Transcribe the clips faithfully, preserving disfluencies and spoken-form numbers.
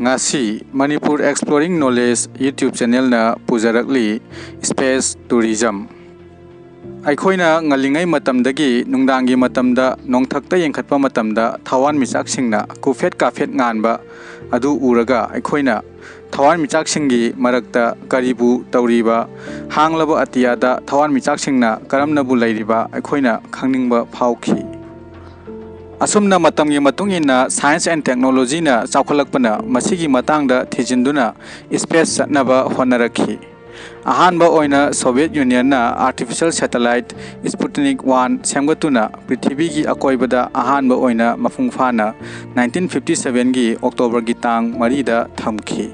ꯉꯁꯤ Manipur Exploring Knowledge YouTube channelꯅ ꯄꯨꯖꯔꯛꯂꯤ Space Tourism꯫ ꯑꯩꯈꯣꯏꯅ ꯉꯜꯂꯤꯉꯩ ꯃꯇꯝꯗꯒꯤ ꯅꯨꯡꯗꯥꯡꯒꯤ ꯃꯇꯝꯗ ꯅꯣꯡꯊꯛꯇ ꯌꯦꯡꯈꯠꯄ ꯃꯇꯝꯗ ꯊꯋꯥꯟꯃꯤꯆꯥꯛꯁꯤꯡꯅ ꯀꯨꯐꯦꯠ ꯀꯥꯐꯦꯠ ꯉꯥꯟꯕ ꯑꯗꯨ ꯎꯔꯒ ꯑꯩꯈꯣꯏꯅ ꯊꯋꯥꯟꯃꯤꯆꯥꯛꯁꯤꯡꯒꯤ ꯃꯔꯛꯇ ꯀꯔꯤꯕꯨ ꯇꯧꯔꯤꯕ, ꯍꯥꯡꯂꯕ ꯑꯇꯤꯌꯥꯗ ꯊꯋꯥꯟꯃꯤꯆꯥꯛꯁꯤꯡꯅ ꯀꯔꯝꯅꯕꯨ ꯂꯩꯔꯤꯕ ꯑꯩꯈꯣꯏꯅ ꯈꯪꯅꯤꯡꯕ ꯐꯥꯎꯈꯤ꯫ ꯑꯁꯨꯝꯅ ꯃꯇꯝꯒꯤ ꯃꯇꯨꯡ ꯏꯟꯅ science and technologyꯅ ꯆꯥꯎꯈꯠꯂꯛꯄꯅ ꯃꯁꯤꯒꯤ ꯃꯇꯥꯡꯗ ꯊꯤꯖꯤꯟꯗꯨꯅ space ꯆꯠꯅꯕ ꯍꯣꯠꯅꯔꯛꯈꯤ꯫ ꯑꯍꯥꯟꯕ ꯑꯣꯏꯅ Soviet Unionꯅ artificial satellite Sputnik one ꯁꯦꯝꯒꯠꯇꯨꯅ ꯄ꯭ꯔꯤꯊꯤꯕꯤꯒꯤ ꯑꯀꯣꯏꯕꯗ ꯑꯍꯥꯟꯕ ꯑꯣꯏꯅ ꯃꯄꯨꯡ ꯐꯥꯅ nineteen fifty sevenꯒꯤ Octoberꯒꯤ ꯇꯥꯡ ꯃꯔꯤꯗ ꯊꯝꯈꯤ꯫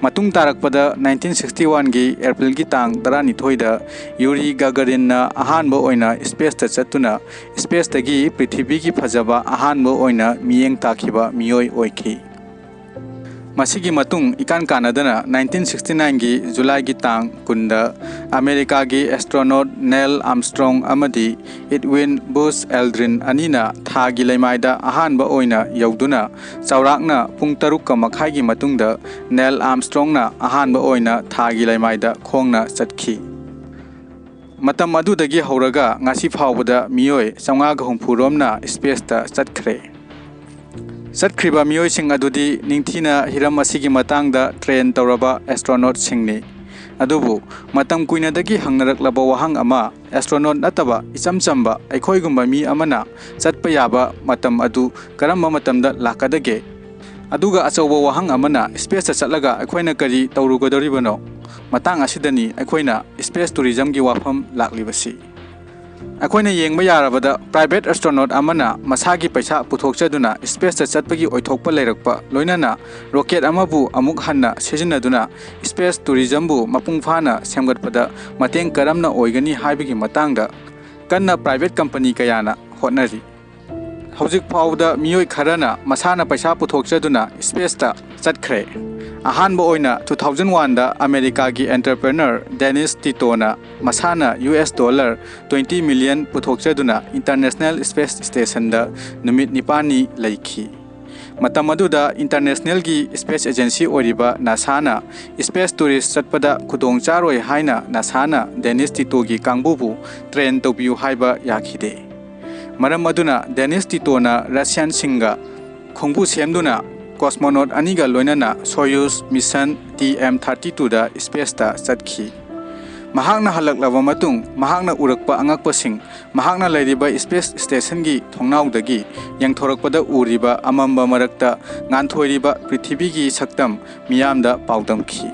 ꯃꯇꯨꯡ ꯇꯥꯔꯛꯄꯗ nineteen sixty oneꯒꯤ Aprilꯒꯤ ꯇꯥꯡ ꯇꯔꯥꯅꯤꯊꯣꯏꯗ Yuri Gagarinꯅ ꯑꯍꯥꯟꯕ ꯑꯣꯏꯅ spaceꯇ ꯆꯠꯇꯨꯅ spaceꯇꯒꯤ ꯄ꯭ꯔꯤꯊꯤꯕꯤꯒꯤ ꯐꯖꯕ ꯑꯍꯥꯟꯕ ꯑꯣꯏꯅ ꯃꯤꯠꯌꯦꯡ ꯇꯥꯈꯤꯕ ꯃꯤꯑꯣꯏ ꯑꯣꯏꯈꯤ꯫ ꯃꯁꯤꯒꯤ ꯃꯇꯨꯡ ꯏꯀꯥꯟ ꯀꯥꯟꯅꯗꯅ nineteen sixty nineꯒꯤ Julyꯒꯤ ꯇꯥꯡ ꯀꯨꯟꯗ ꯑꯃꯦꯔꯤꯀꯥꯒꯤ astronaut Neil Armstrong ꯑꯃꯗꯤ Edwin Buzz Aldrin ꯑꯅꯤꯅ ꯊꯥꯒꯤ ꯂꯩꯃꯥꯏꯗ ꯑꯍꯥꯟꯕ ꯑꯣꯏꯅ ꯌꯧꯗꯨꯅ ꯆꯥꯎꯔꯥꯛꯅ ꯄꯨꯡ ꯇꯔꯨꯛꯀ ꯃꯈꯥꯏꯒꯤ ꯃꯇꯨꯡꯗ Neil Armstrongꯅ ꯑꯍꯥꯟꯕ ꯑꯣꯏꯅ ꯊꯥꯒꯤ ꯂꯩꯃꯥꯏꯗ ꯈꯣꯡꯅ ꯆꯠꯈꯤ꯫ ꯃꯇꯝ ꯑꯗꯨꯗꯒꯤ ꯍꯧꯔꯒ ꯉꯁꯤ ꯐꯥꯎꯕꯗ ꯃꯤꯑꯣꯏ ꯆꯥꯝꯃꯉꯥꯒ ꯍꯨꯝꯐꯨ ꯔꯣꯝꯅ spaceꯇ ꯆꯠꯈ꯭ꯔꯦ꯫ ꯆꯠꯈ꯭ꯔꯤꯕ ꯃꯤꯑꯣꯏꯁꯤꯡ ꯑꯗꯨꯗꯤ ꯅꯤꯡꯊꯤꯅ ꯍꯤꯔꯝ ꯑꯁꯤꯒꯤ ꯃꯇꯥꯡꯗ train ꯇꯧꯔꯕ astronautꯁꯤꯡꯅꯤ꯫ ꯑꯗꯨꯕꯨ ꯃꯇꯝ ꯀꯨꯏꯅꯗꯒꯤ ꯍꯪꯅꯔꯛꯂꯕ ꯋꯥꯍꯪ ꯑꯃ, astronaut ꯅꯠꯇꯕ ꯏꯆꯝ ꯆꯝꯕ ꯑꯩꯈꯣꯏꯒꯨꯝꯕ ꯃꯤ ꯑꯃꯅ ꯆꯠꯄ ꯌꯥꯕ ꯃꯇꯝ ꯑꯗꯨ ꯀꯔꯝꯕ ꯃꯇꯝꯗ ꯂꯥꯛꯀꯗꯒꯦ? ꯑꯗꯨꯒ ꯑꯆꯧꯕ ꯋꯥꯍꯪ ꯑꯃꯅ, spaceꯇ ꯆꯠꯂꯒ ꯑꯩꯈꯣꯏꯅ ꯀꯔꯤ ꯇꯧꯔꯨꯒꯗꯧꯔꯤꯕꯅꯣ? ꯃꯇꯥꯡ ꯑꯁꯤꯗꯅꯤ ꯑꯩꯈꯣꯏꯅ space tourismꯒꯤ ꯋꯥꯐꯝ ꯂꯥꯛꯂꯤꯕꯁꯤ꯫ ꯑꯩꯈꯣꯏꯅ ꯌꯦꯡꯕ ꯌꯥꯔꯕꯗ private astronaut ꯑꯃꯅ ꯃꯁꯥꯒꯤ ꯄꯩꯁꯥ ꯄꯨꯊꯣꯛꯆꯗꯨꯅ spaceꯇ ꯆꯠꯄꯒꯤ ꯑꯣꯏꯊꯣꯛꯄ ꯂꯩꯔꯛꯄ, ꯂꯣꯏꯅꯅ rocket ꯑꯃꯕꯨ ꯑꯃꯨꯛ ꯍꯟꯅ ꯁꯤꯖꯤꯟꯅꯗꯨꯅ space tourismꯕꯨ ꯃꯄꯨꯡ ꯐꯥꯅ ꯁꯦꯝꯒꯠꯄꯗ ꯃꯇꯦꯡ ꯀꯔꯝꯅ ꯑꯣꯏꯒꯅꯤ ꯍꯥꯏꯕꯒꯤ ꯃꯇꯥꯡꯗ ꯀꯟꯅ private company ꯀꯌꯥꯅ ꯍꯣꯠꯅꯔꯤ꯫ ꯍꯧꯖꯤꯛ ꯐꯥꯎꯕꯗ ꯃꯤꯑꯣꯏ ꯈꯔꯅ ꯃꯁꯥꯅ ꯄꯩꯁꯥ ꯄꯨꯊꯣꯛꯆꯗꯨꯅ spaceꯇ ꯆꯠꯈ꯭ꯔꯦ꯫ ꯑꯍꯥꯟꯕ ꯑꯣꯏꯅ two thousand oneꯗ ꯑꯃꯦꯔꯤꯀꯥꯒꯤ entrepreneur Dennis Titoꯅ ꯃꯁꯥꯅ U S dollar twenty million ꯄꯨꯊꯣꯛꯆꯗꯨꯅ International Space Stationꯗ ꯅꯨꯃꯤꯠ ꯅꯤꯄꯥꯜꯅꯤ ꯂꯩꯈꯤ꯫ ꯃꯇꯝ ꯑꯗꯨꯗ ꯏꯟꯇꯔꯅꯦꯁꯅꯦꯜꯒꯤ ꯁ꯭ꯄꯦꯁ ꯑꯦꯖꯦꯟꯁꯤ ꯑꯣꯏꯔꯤꯕ ꯅꯥꯁꯥꯅ ꯁ꯭ꯄꯦꯁ ꯇꯨꯔꯤꯁ ꯆꯠꯄꯗ ꯈꯨꯗꯣꯡ ꯆꯥꯔꯣꯏ ꯍꯥꯏꯅ ꯅꯥꯁꯥꯅ ꯗꯦꯅꯤꯁ ꯇꯤꯇꯣꯒꯤ ꯀꯥꯡꯕꯨꯕꯨ ꯇ꯭ꯔꯦꯟ ꯇꯧꯕꯤꯌꯨ ꯍꯥꯏꯕ ꯌꯥꯈꯤꯗꯦ꯫ ꯃꯔꯝ ꯑꯗꯨꯅ ꯗꯦꯅꯤꯁ ꯇꯤꯇꯣꯅ ꯔꯁꯤꯌꯥꯟꯁꯤꯡꯒ ꯈꯣꯡꯕꯨ ꯁꯦꯝꯗꯨꯅ ꯀꯣꯁꯃꯣꯅꯣꯠ ꯑꯅꯤꯒ ꯂꯣꯏꯅꯅ ꯁꯣꯌꯨꯁ ꯃꯤꯁꯟ ꯇꯤ ꯑꯦꯝ ꯊꯥꯔꯇꯤ ꯇꯨꯗ ꯁ꯭ꯄꯦꯁꯇ ꯆꯠꯈꯤ꯫ ꯃꯍꯥꯛꯅ ꯍꯜꯂꯛꯂꯕ ꯃꯇꯨꯡ ꯃꯍꯥꯛꯅ ꯎꯔꯛꯄ ꯑꯉꯛꯄꯁꯤꯡ, ꯃꯍꯥꯛꯅ ꯂꯩꯔꯤꯕ ꯁ꯭ꯄꯦꯁ ꯁ꯭ꯇꯦꯁꯟꯒꯤ ꯊꯣꯡꯅꯥꯎꯗꯒꯤ ꯌꯦꯡꯊꯣꯔꯛꯄꯗ ꯎꯔꯤꯕ ꯑꯃꯝꯕ ꯃꯔꯛꯇ ꯉꯥꯟꯊꯣꯏꯔꯤꯕ ꯄ꯭ꯔꯤꯊꯤꯕꯤꯒꯤ ꯁꯛꯇꯝ ꯃꯤꯌꯥꯝꯗ ꯄꯥꯎꯗꯝꯈꯤ꯫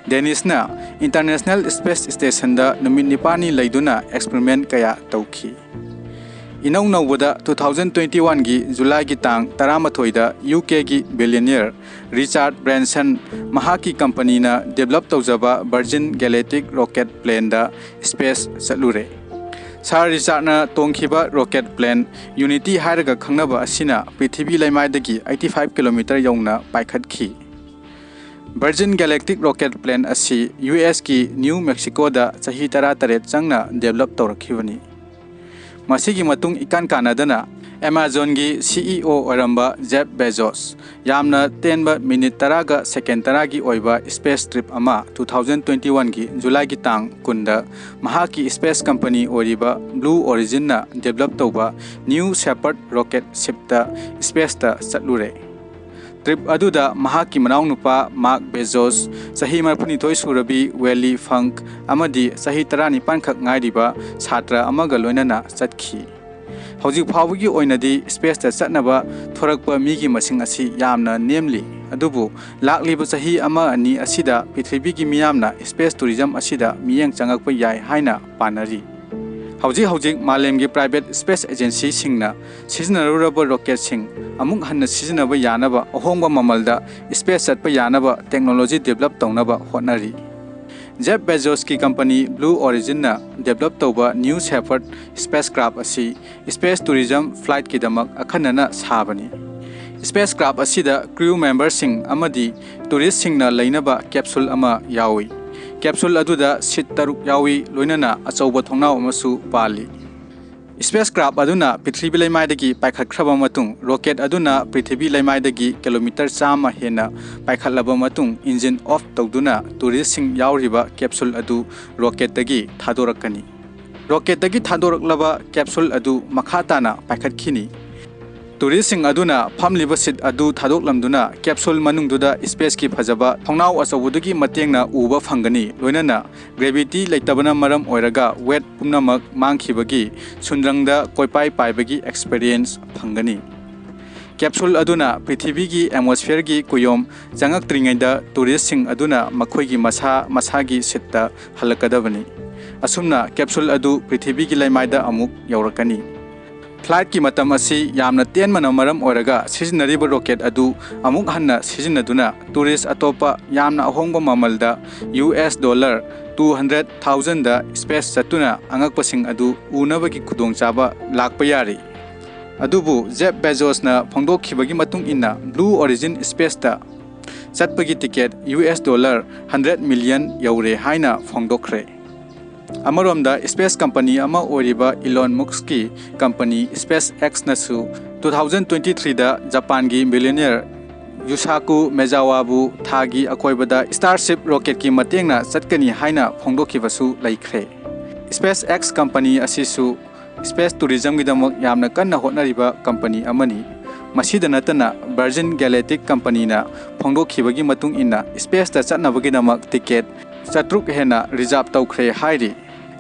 ꯗꯦꯅꯤꯁꯅ ꯏꯟꯇꯔꯅꯦꯁꯅꯦꯜ ꯁ꯭ꯄꯦꯁ ꯁ꯭ꯇꯦꯁꯟꯗ ꯅꯨꯃꯤꯠ ꯅꯤꯄꯥꯜꯅꯤ ꯂꯩꯗꯨꯅ ꯑꯦꯛꯁꯄꯔꯤꯃꯦꯟ ꯀꯌꯥ ꯇꯧꯈꯤ꯫ ꯏꯅꯧ ꯅꯧꯕꯗ two thousand twenty one ꯒꯤ ꯖꯨꯂꯥꯏꯒꯤ ꯇꯥꯡ ꯇꯔꯥꯃꯥꯊꯣꯏꯗ ꯌꯨ ꯀꯦꯒꯤ ꯕꯤꯂꯤꯌꯅꯤꯌꯔ ꯔꯤꯆꯥꯔꯗ ꯕ꯭ꯔꯦꯟꯁꯟ ꯃꯍꯥꯛꯀꯤ ꯀꯝꯄꯅꯤꯅ ꯗꯤꯕꯦꯂꯞ ꯇꯧꯖꯕ ꯚꯔꯖꯤꯟ ꯒꯦꯂꯦꯛꯇꯤꯛ ꯔꯣꯀꯦꯠ ꯄ꯭ꯂꯦꯟꯗ ꯁ꯭ꯄꯦꯁ ꯆꯠꯂꯨꯔꯦ꯫ ꯁꯥꯔ ꯔꯤꯆꯥꯔꯗꯅ ꯇꯣꯡꯈꯤꯕ ꯔꯣꯀꯦꯠ ꯄ꯭ꯂꯦꯟ ꯌꯨꯅꯤꯇꯤ ꯍꯥꯏꯔꯒ ꯈꯪꯅꯕ ꯑꯁꯤꯅ ꯄ꯭ꯔꯤꯊꯤꯕꯤ ꯂꯩꯃꯥꯏꯗꯒꯤ eighty five kilometer ꯌꯧꯅ ꯄꯥꯏꯈꯠꯈꯤ꯫ ꯚꯔꯖꯤꯟ ꯒꯦꯂꯦꯛꯇꯤꯛ ꯔꯣꯀꯦꯠ ꯄ꯭ꯂꯦꯟ ꯑꯁꯤ ꯌꯨ ꯑꯦꯁꯀꯤ ꯅ꯭ꯌꯨ ꯃꯦꯛꯁꯤꯀꯣꯗ ꯆꯍꯤ ꯇꯔꯥꯇꯔꯦꯠ ꯆꯪꯅ ꯗꯤꯕꯦꯂꯞ ꯇꯧꯔꯛꯈꯤꯕꯅꯤ꯫ ꯃꯁꯤꯒꯤ ꯃꯇꯨꯡ ꯏꯀꯥꯟ ꯀꯥꯟꯅꯗꯅ ꯑꯦꯃꯥꯖꯣꯟꯒꯤ ꯁꯤ ꯏ ꯑꯣ ꯑꯣꯏꯔꯝꯕ ꯖꯦꯐ ꯕꯦꯖꯣꯁ ꯌꯥꯝꯅ ꯇꯦꯟꯕ ꯃꯤꯅꯤꯠ ꯇꯔꯥꯒ ꯁꯦꯀꯦꯟ ꯇꯔꯥꯒꯤ ꯑꯣꯏꯕ ꯁ꯭ꯄꯦꯁ ꯇ꯭ꯔꯤꯞ ꯑꯃ two thousand twenty one ꯒꯤ ꯖꯨꯂꯥꯏꯒꯤ ꯇꯥꯡ ꯀꯨꯟꯗ ꯃꯍꯥꯛꯀꯤ ꯁ꯭ꯄꯦꯁ ꯀꯝꯄꯅꯤ ꯑꯣꯏꯔꯤꯕ ꯕ꯭ꯂꯨ ꯑꯣꯔꯤꯖꯤꯟꯅ ꯗꯤꯕꯦꯂꯞ ꯇꯧꯕ ꯅ꯭ꯌꯨ ꯁꯦꯄꯔꯗ ꯔꯣꯀꯦꯠ ꯁꯤꯞꯇ ꯁ꯭ꯄꯦꯁꯇ ꯆꯠꯂꯨꯔꯦ꯫ ꯇ꯭ꯔꯤꯞ ꯑꯗꯨꯗ ꯃꯍꯥꯛꯀꯤ ꯃꯅꯥꯎꯅꯨꯄꯥ ꯃꯥꯔꯛ ꯕꯦꯖꯣꯁ, ꯆꯍꯤ ꯃꯔꯤꯐꯨꯅꯤꯊꯣꯏ ꯁꯨꯔꯕꯤ ꯋꯦꯂꯤ ꯐꯪꯛ ꯑꯃꯗꯤ ꯆꯍꯤ ꯇꯔꯥꯅꯤꯄꯥꯟ ꯈꯛ ꯉꯥꯏꯔꯤꯕ ꯁꯥꯇ꯭ꯔ ꯑꯃꯒ ꯂꯣꯏꯅꯅ ꯆꯠꯈꯤ꯫ ꯍꯧꯖꯤꯛ ꯐꯥꯎꯕꯒꯤ ꯑꯣꯏꯅꯗꯤ ꯁ꯭ꯄꯦꯁꯇ ꯆꯠꯅꯕ ꯊꯣꯔꯛꯄ ꯃꯤꯒꯤ ꯃꯁꯤꯡ ꯑꯁꯤ ꯌꯥꯝꯅ ꯅꯦꯝꯂꯤ, ꯑꯗꯨꯕꯨ ꯂꯥꯛꯂꯤꯕ ꯆꯍꯤ ꯑꯃ ꯑꯅꯤ ꯑꯁꯤꯗ ꯄ꯭ꯔꯤꯊꯤꯕꯤꯒꯤ ꯃꯤꯌꯥꯝꯅ ꯁ꯭ꯄꯦꯁ ꯇꯨꯔꯤꯖꯝ ꯑꯁꯤꯗ ꯃꯤꯠꯌꯦꯡ ꯆꯪꯉꯛꯄ ꯌꯥꯏ ꯍꯥꯏꯅ ꯄꯥꯅꯔꯤ꯫ ꯍꯧꯖꯤꯛ ꯍꯧꯖꯤꯛ ꯃꯥꯂꯦꯝꯒꯤ ꯄ꯭ꯔꯥꯏꯚꯦꯠ ꯁ꯭ꯄꯦꯁ ꯑꯦꯖꯦꯟꯁꯤꯁꯤꯡꯅ ꯁꯤꯖꯤꯟꯅꯔꯨꯔꯕ ꯔꯣꯀꯦꯠꯁꯤꯡ ꯑꯃꯨꯛ ꯍꯟꯅ ꯁꯤꯖꯤꯟꯅꯕ ꯌꯥꯅꯕ ꯑꯍꯣꯡꯕ ꯃꯃꯜꯗ ꯁ꯭ꯄꯦꯁ ꯆꯠꯄ ꯌꯥꯅꯕ ꯇꯦꯛꯅꯣꯂꯣꯖꯤ ꯗꯤꯕꯦꯂꯞ ꯇꯧꯅꯕ ꯍꯣꯠꯅꯔꯤ꯫ ꯖꯦꯐ ꯕꯦꯖꯣꯁꯀꯤ ꯀꯝꯄꯅꯤ ꯕ꯭ꯂꯨ ꯑꯣꯔꯤꯖꯤꯟꯅ ꯗꯤꯕꯦꯂꯞ ꯇꯧꯕ ꯅ꯭ꯌꯨ ꯁꯦꯐꯔꯗ ꯁ꯭ꯄꯦꯁ ꯀ꯭ꯔꯥꯐ ꯑꯁꯤ ꯁ꯭ꯄꯦꯁ ꯇꯨꯔꯤꯖꯝ ꯐ꯭ꯂꯥꯏꯠꯀꯤꯗꯃꯛ ꯑꯈꯟꯅꯅ ꯁꯥꯕꯅꯤ꯫ ꯁ꯭ꯄꯦꯁ ꯀ꯭ꯔꯥꯐ ꯑꯁꯤꯗ ꯀ꯭ꯔꯨ ꯃꯦꯝꯕꯔꯁꯤꯡ ꯑꯃꯗꯤ ꯇꯨꯔꯤꯁꯁꯤꯡꯅ ꯂꯩꯅꯕ ꯀꯦꯞꯁꯨꯜ ꯑꯃ ꯌꯥꯎꯏ꯫ ꯀꯦꯞꯁꯨꯜ ꯑꯗꯨꯗ ꯁꯤꯠ ꯇꯔꯨꯛ ꯌꯥꯎꯏ, ꯂꯣꯏꯅꯅ ꯑꯆꯧꯕ ꯊꯣꯡꯅꯥꯎ ꯑꯃꯁꯨ ꯄꯥꯜꯂꯤ꯫ Spacecraft ꯑꯗꯨꯅ ꯄ꯭ꯔꯤꯊꯤꯕꯤ ꯂꯩꯃꯥꯏꯗꯒꯤ ꯄꯥꯏꯈꯠꯈ꯭ꯔꯕ ꯃꯇꯨꯡ, ꯔꯣꯀꯦꯠ ꯑꯗꯨꯅ ꯄ꯭ꯔꯤꯊꯤꯕꯤ ꯂꯩꯃꯥꯏꯗꯒꯤ ꯀꯤꯂꯣꯃꯤꯇꯔ ꯆꯥꯝꯃ ꯍꯦꯟꯅ ꯄꯥꯏꯈꯠꯂꯕ ꯃꯇꯨꯡ, ꯏꯟꯖꯤꯟ ꯑꯣꯐ ꯇꯧꯗꯨꯅ ꯇꯨꯔꯤꯁꯁꯤꯡ ꯌꯥꯎꯔꯤꯕ ꯀꯦꯞꯁꯨꯜ ꯑꯗꯨ ꯔꯣꯀꯦꯠꯇꯒꯤ ꯊꯥꯗꯣꯔꯛꯀꯅꯤ꯫ ꯔꯣꯀꯦꯠꯇꯒꯤ ꯊꯥꯗꯣꯔꯛꯂꯕ ꯀꯦꯞꯁꯨꯜ ꯑꯗꯨ ꯃꯈꯥ ꯇꯥꯅ ꯄꯥꯏꯈꯠꯈꯤꯅꯤ꯫ ꯇꯨꯔꯤꯁꯁꯤꯡ ꯑꯗꯨꯅ ꯐꯝꯂꯤꯕ ꯁꯤꯠ ꯑꯗꯨ ꯊꯥꯗꯣꯛꯂꯝꯗꯨꯅ ꯀꯦꯞꯁꯨꯜ ꯃꯅꯨꯡꯗꯨꯗ ꯁ꯭ꯄꯦꯁꯀꯤ ꯐꯖꯕ ꯊꯣꯡꯅꯥꯎ ꯑꯆꯧꯕꯗꯨꯒꯤ ꯃꯇꯦꯡꯅ ꯎꯕ ꯐꯪꯒꯅꯤ, ꯂꯣꯏꯅꯅ ꯒ꯭ꯔꯦꯚꯤꯇꯤ ꯂꯩꯇꯕꯅ ꯃꯔꯝ ꯑꯣꯏꯔꯒ ꯋꯦꯠ ꯄꯨꯝꯅꯃꯛ ꯃꯥꯡꯈꯤꯕꯒꯤ ꯁꯨꯟꯗ꯭ꯔꯪꯗ ꯀꯣꯏꯄꯥꯏ ꯄꯥꯏꯕꯒꯤ ꯑꯦꯛꯁꯄꯤꯔꯤꯌꯦꯟꯁ ꯐꯪꯒꯅꯤ꯫ ꯀꯦꯞꯁꯨꯜ ꯑꯗꯨꯅ ꯄ꯭ꯔꯤꯊꯤꯕꯤꯒꯤ ꯑꯦꯠꯃꯣꯁꯐꯤꯌꯔꯒꯤ ꯀꯨꯌꯣꯝ ꯆꯪꯉꯛꯇ꯭ꯔꯤꯉꯩꯗ ꯇꯨꯔꯤꯁꯁꯤꯡ ꯑꯗꯨꯅ ꯃꯈꯣꯏꯒꯤ ꯃꯁꯥ ꯃꯁꯥꯒꯤ ꯁꯤꯠꯇ ꯍꯜꯂꯛꯀꯗꯕꯅꯤ꯫ ꯑꯁꯨꯝꯅ ꯀꯦꯞꯁꯨꯜ ꯑꯗꯨ ꯄ꯭ꯔꯤꯊꯤꯕꯤꯒꯤ ꯂꯩꯃꯥꯏꯗ ꯑꯃꯨꯛ ꯌꯧꯔꯛꯀꯅꯤ꯫ ꯐ꯭ꯂꯥꯏꯠꯀꯤ ꯃꯇꯝ ꯑꯁꯤ ꯌꯥꯝꯅ ꯇꯦꯟꯕꯅ ꯃꯔꯝ ꯑꯣꯏꯔꯒ ꯁꯤꯖꯤꯟꯅꯔꯤꯕ ꯔꯣꯀꯦꯠ ꯑꯗꯨ ꯑꯃꯨꯛ ꯍꯟꯅ ꯁꯤꯖꯤꯟꯅꯗꯨꯅ ꯇꯨꯔꯤꯁ ꯑꯇꯣꯞꯄ ꯌꯥꯝꯅ ꯑꯍꯣꯡꯕ ꯃꯃꯜꯗ U S dollar two hundred ꯊꯥꯎꯖꯟꯗ ꯁ꯭ꯄꯦꯁ ꯆꯠꯇꯨꯅ ꯑꯉꯛꯄꯁꯤꯡ ꯑꯗꯨ ꯎꯅꯕꯒꯤ ꯈꯨꯗꯣꯡꯆꯥꯕ ꯂꯥꯛꯄ ꯌꯥꯔꯤ꯫ ꯑꯗꯨꯕꯨ ꯖꯦꯐ ꯕꯦꯖꯣꯁꯅ ꯐꯣꯡꯗꯣꯛꯈꯤꯕꯒꯤ ꯃꯇꯨꯡ ꯏꯟꯅ, ꯕ꯭ꯂꯨ ꯑꯣꯔꯤꯖꯤꯟ ꯁ꯭ꯄꯦꯁꯇ ꯆꯠꯄꯒꯤ ticket U S dollar hundred million ꯌꯧꯔꯦ ꯍꯥꯏꯅ ꯐꯣꯡꯗꯣꯛꯈ꯭ꯔꯦ꯫ ꯑꯃꯔꯣꯝꯗ, ꯁ꯭ꯄꯦꯁ ꯀꯝꯄꯅꯤ ꯑꯃ ꯑꯣꯏꯔꯤꯕ ꯏꯂꯣꯟ ꯃꯨꯁꯛꯀꯤ ꯀꯝꯄꯅꯤ ꯁ꯭ꯄꯦꯁ ꯑꯦꯛꯁꯅꯁꯨ ꯇꯨ ꯊꯥꯎꯖꯟ ꯇ꯭ꯋꯦꯟꯇꯤ ꯊ꯭ꯔꯤꯗ ꯖꯄꯥꯟꯒꯤ ꯕꯤꯂꯤꯌꯅꯤꯌꯔ ꯌꯨꯁꯥꯀꯨ ꯃꯦꯖꯥꯋꯥꯕꯨ ꯊꯥꯒꯤ ꯑꯀꯣꯏꯕꯗ ꯁ꯭ꯇꯥꯔꯁꯤꯞ ꯔꯣꯀꯦꯠꯀꯤ ꯃꯇꯦꯡꯅ ꯆꯠꯀꯅꯤ ꯍꯥꯏꯅ ꯐꯣꯡꯗꯣꯛꯈꯤꯕꯁꯨ ꯂꯩꯈ꯭ꯔꯦ꯫ ꯁ꯭ꯄꯦꯁ ꯑꯦꯛꯁ ꯀꯝꯄꯅꯤ ꯑꯁꯤꯁꯨ ꯁ꯭ꯄꯦꯁ ꯇꯨꯔꯤꯖꯝꯒꯤꯗꯃꯛ ꯌꯥꯝꯅ ꯀꯟꯅ ꯍꯣꯠꯅꯔꯤꯕ ꯀꯝꯄꯅꯤ ꯑꯃꯅꯤ꯫ ꯃꯁꯤꯗ ꯅꯠꯇꯅ, ꯚꯔꯖꯤꯟ ꯒꯦꯂꯦꯛꯇꯤꯛ ꯀꯝꯄꯅꯤꯅ ꯐꯣꯡꯗꯣꯛꯈꯤꯕꯒꯤ ꯃꯇꯨꯡ ꯏꯟꯅ, ꯁ꯭ꯄꯦꯁꯇ ꯆꯠꯅꯕꯒꯤꯗꯃꯛ ꯇꯤꯀꯦꯠ ꯆꯥꯇ꯭ꯔꯨꯛ ꯍꯦꯟꯅ ꯔꯤꯖꯥꯔꯚ ꯇꯧꯈ꯭ꯔꯦ ꯍꯥꯏꯔꯤ꯫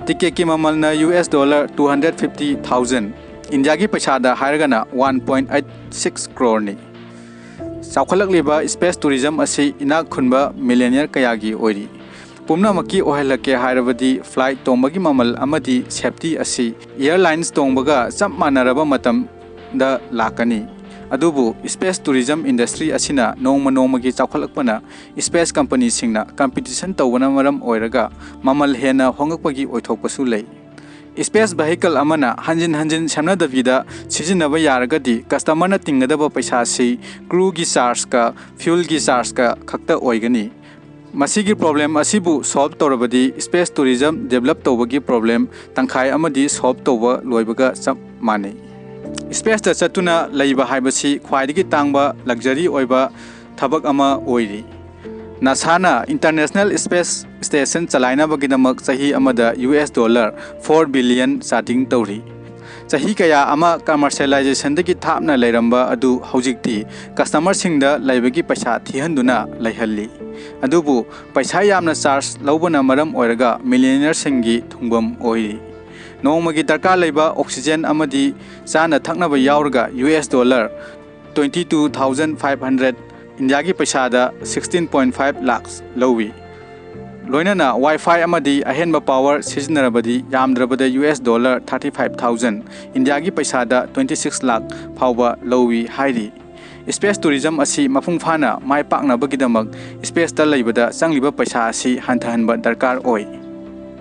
ꯇꯤꯀꯦꯠꯀꯤ ꯃꯃꯜꯅ U S dollar two hundred fifty thousand, ꯏꯟꯗꯤꯌꯥꯒꯤ ꯄꯩꯁꯥꯗ ꯍꯥꯏꯔꯒꯅ ꯋꯥꯟ ꯄꯣꯏꯟꯠ ꯑꯩꯠ ꯁꯤꯛꯁ ꯀ꯭ꯔꯣꯔꯅꯤ꯫ ꯆꯥꯎꯈꯠꯂꯛꯂꯤꯕ ꯁ꯭ꯄꯦꯁ ꯇꯨꯔꯤꯖꯝ ꯑꯁꯤ ꯏꯅꯥꯛ ꯈꯨꯟꯕ ꯃꯤꯂꯤꯌꯅꯤꯌꯔ ꯀꯌꯥꯒꯤ ꯑꯣꯏꯔꯤ꯫ ꯄꯨꯝꯅꯃꯛꯀꯤ ꯑꯣꯏꯍꯜꯂꯛꯀꯦ ꯍꯥꯏꯔꯕꯗꯤ, ꯐ꯭ꯂꯥꯏꯠ ꯇꯣꯡꯕꯒꯤ ꯃꯃꯜ ꯑꯃꯗꯤ ꯁꯦꯐꯇꯤ ꯑꯁꯤ ꯑꯦꯌꯔꯂꯥꯏꯟꯁ ꯇꯣꯡꯕꯒ ꯆꯞ ꯃꯥꯟꯅꯔꯕ ꯃꯇꯝꯗ ꯂꯥꯛꯀꯅꯤ꯫ ꯑꯗꯨꯕꯨ ꯁ꯭ꯄꯦꯁ ꯇꯨꯔꯤꯖꯝ ꯏꯟꯗꯁꯇ꯭ꯔꯤ ꯑꯁꯤꯅ ꯅꯣꯡꯃ ꯅꯣꯡꯃꯒꯤ ꯆꯥꯎꯈꯠꯂꯛꯄꯅ ꯁ꯭ꯄꯦꯁ ꯀꯝꯄꯅꯤꯁꯤꯡꯅ ꯀꯝꯄꯤꯇꯤꯁꯟ ꯇꯧꯕꯅ ꯃꯔꯝ ꯑꯣꯏꯔꯒ ꯃꯃꯜ ꯍꯦꯟꯅ ꯍꯣꯡꯂꯛꯄꯒꯤ ꯑꯣꯏꯊꯣꯛꯄꯁꯨ ꯂꯩ꯫ ꯁ꯭ꯄꯦꯁ ꯚꯦꯍꯤꯀꯜ ꯑꯃꯅ ꯍꯟꯖꯤꯟ ꯍꯟꯖꯤꯟ ꯁꯦꯝꯅꯗꯕꯤꯗ ꯁꯤꯖꯤꯟꯅꯕ ꯌꯥꯔꯒꯗꯤ, ꯀꯁꯇꯃꯔꯅ ꯇꯤꯡꯒꯗꯕ ꯄꯩꯁꯥꯁꯤ ꯀ꯭ꯔꯨꯒꯤ ꯆꯥꯔꯖꯀ ꯐ꯭ꯌꯨꯜꯒꯤ ꯆꯥꯔꯖꯀ ꯈꯛꯇ ꯑꯣꯏꯒꯅꯤ꯫ ꯃꯁꯤꯒꯤ problem ꯑꯁꯤꯕꯨ solve ꯇꯧꯔꯕꯗꯤ space tourism develop ꯇꯧꯕꯒꯤ problem ꯇꯪꯈꯥꯏ ꯑꯃꯗꯤ solve ꯇꯧꯕ ꯂꯣꯏꯕꯒ ꯆꯞ ꯃꯥꯟꯅꯩ꯫ Spaceꯇ ꯆꯠꯇꯨꯅ ꯂꯩꯕ ꯍꯥꯏꯕꯁꯤ ꯈ꯭ꯋꯥꯏꯗꯒꯤ ꯇꯥꯡꯕ luxury ꯑꯣꯏꯕ ꯊꯕꯛ ꯑꯃ ꯑꯣꯏꯔꯤ꯫ NASAꯅ International Space Station ꯆꯂꯥꯏꯅꯕꯒꯤꯗꯃꯛ ꯆꯍꯤ ꯑꯃꯗ US dollar four billion charging ꯇꯧꯔꯤ꯫ ꯆꯍꯤ ꯀꯌꯥ ꯑꯃ commercializationꯗꯒꯤ ꯊꯥꯞꯅ ꯂꯩꯔꯝꯕ ꯑꯗꯨ ꯍꯧꯖꯤꯛꯇꯤ customerꯁꯤꯡꯗ ꯂꯩꯕꯒꯤ ꯄꯩꯁꯥ ꯊꯤꯍꯟꯗꯨꯅ ꯂꯩꯍꯜꯂꯤ꯫ ꯑꯗꯨꯕꯨ ꯄꯩꯁꯥ ꯌꯥꯝꯅ charge ꯂꯧꯕꯅ ꯃꯔꯝ ꯑꯣꯏꯔꯒ millionaireꯁꯤꯡꯒꯤ ꯊꯨꯡꯐꯝ ꯑꯣꯏꯔꯤ꯫ ꯅꯣꯡꯃꯒꯤ ꯗꯔꯀꯥꯔ ꯂꯩꯕ oxygen ꯑꯃꯗꯤ ꯆꯥꯅ ꯊꯛꯅꯕ ꯌꯥꯎꯔꯒ US dollar twenty two thousand five hundred, ꯏꯟꯗꯤꯌꯥꯒꯤ ꯄꯩꯁꯥꯗ sixteen point five lakhs ꯂꯧꯏ꯫ ꯂꯣꯏꯅꯅ Wi-Fi ꯑꯃꯗꯤ ꯑꯍꯦꯟꯕ power ꯁꯤꯖꯤꯟꯅꯔꯕꯗꯤ ꯌꯥꯝꯗ꯭ꯔꯕꯗ US dollar thirty five thousand, ꯏꯟꯗꯤꯌꯥꯒꯤ ꯄꯩꯁꯥꯗ twenty six lakh ꯐꯥꯎꯕ ꯂꯧꯏ ꯍꯥꯏꯔꯤ꯫ Space tourism ꯑꯁꯤ ꯃꯄꯨꯡ ꯐꯥꯅ ꯃꯥꯏ ꯄꯥꯛꯅꯕꯒꯤꯗꯃꯛ spaceꯇ ꯂꯩꯕꯗ ꯆꯪꯂꯤꯕ ꯄꯩꯁꯥ ꯑꯁꯤ ꯍꯟꯊꯍꯟꯕ ꯗꯔꯀꯥꯔ ꯑꯣꯏ꯫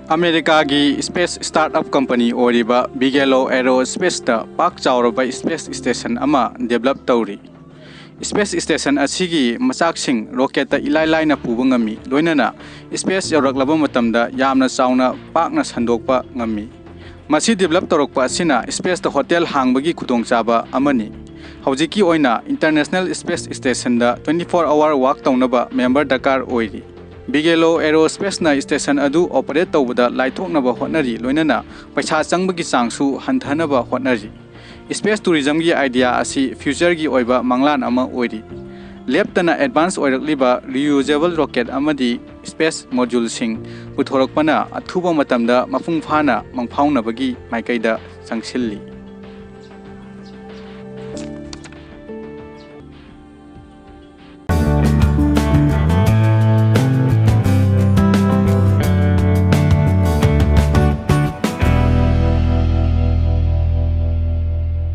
ꯑꯃꯦꯔꯤꯀꯥꯒꯤ space startup company ꯑꯣꯏꯔꯤꯕ Bigelow Aerospaceꯇ ꯄꯥꯛ ꯆꯥꯎꯔꯕ space station ꯑꯃ develop ꯇꯧꯔꯤ꯫ Space station ꯑꯁꯤꯒꯤ ꯃꯆꯥꯛꯁꯤꯡ rocketꯇ ꯏꯂꯥꯏ ꯂꯥꯏꯅ ꯄꯨꯕ ꯉꯝꯃꯤ, ꯂꯣꯏꯅꯅ space ꯌꯧꯔꯛꯂꯕ ꯃꯇꯝꯗ ꯌꯥꯝꯅ ꯆꯥꯎꯅ ꯄꯥꯛꯅ ꯁꯟꯗꯣꯛꯄ ꯉꯝꯃꯤ꯫ ꯃꯁꯤ develop ꯇꯧꯔꯛꯄ ꯑꯁꯤꯅ spaceꯇ hotel ꯍꯥꯡꯕꯒꯤ ꯈꯨꯗꯣꯡꯆꯥꯕ ꯑꯃꯅꯤ꯫ ꯍꯧꯖꯤꯛꯀꯤ ꯑꯣꯏꯅ International Space Stationꯗ twenty four hour work ꯇꯧꯅꯕ member ꯗꯔꯀꯥꯔ ꯑꯣꯏꯔꯤ꯫ Bigelow Aerospaceꯅ station ꯑꯗꯨ operate ꯇꯧꯕꯗ ꯂꯥꯏꯊꯣꯛꯅꯕ ꯍꯣꯠꯅꯔꯤ, ꯂꯣꯏꯅꯅ ꯄꯩꯁꯥ ꯆꯪꯕꯒꯤ ꯆꯥꯡꯁꯨ ꯍꯟꯊꯅꯕ ꯍꯣꯠꯅꯔꯤ꯫ Space tourismꯒꯤ idea ꯑꯁꯤ futureꯒꯤ ꯑꯣꯏꯕ ꯃꯪꯂꯥꯟ ꯑꯃ ꯑꯣꯏꯔꯤ꯫ ꯂꯦꯞꯇꯅ advance ꯑꯣꯏꯔꯛꯂꯤꯕ reusable rocket ꯑꯃꯗꯤ space moduleꯁꯤꯡ ꯄꯨꯊꯣꯔꯛꯄꯅ ꯑꯊꯨꯕ ꯃꯇꯝꯗ ꯃꯄꯨꯡ ꯐꯥꯅ ꯃꯪꯐꯥꯎꯅꯕꯒꯤ ꯃꯥꯏꯀꯩꯗ ꯆꯪꯁꯤꯜꯂꯤ꯫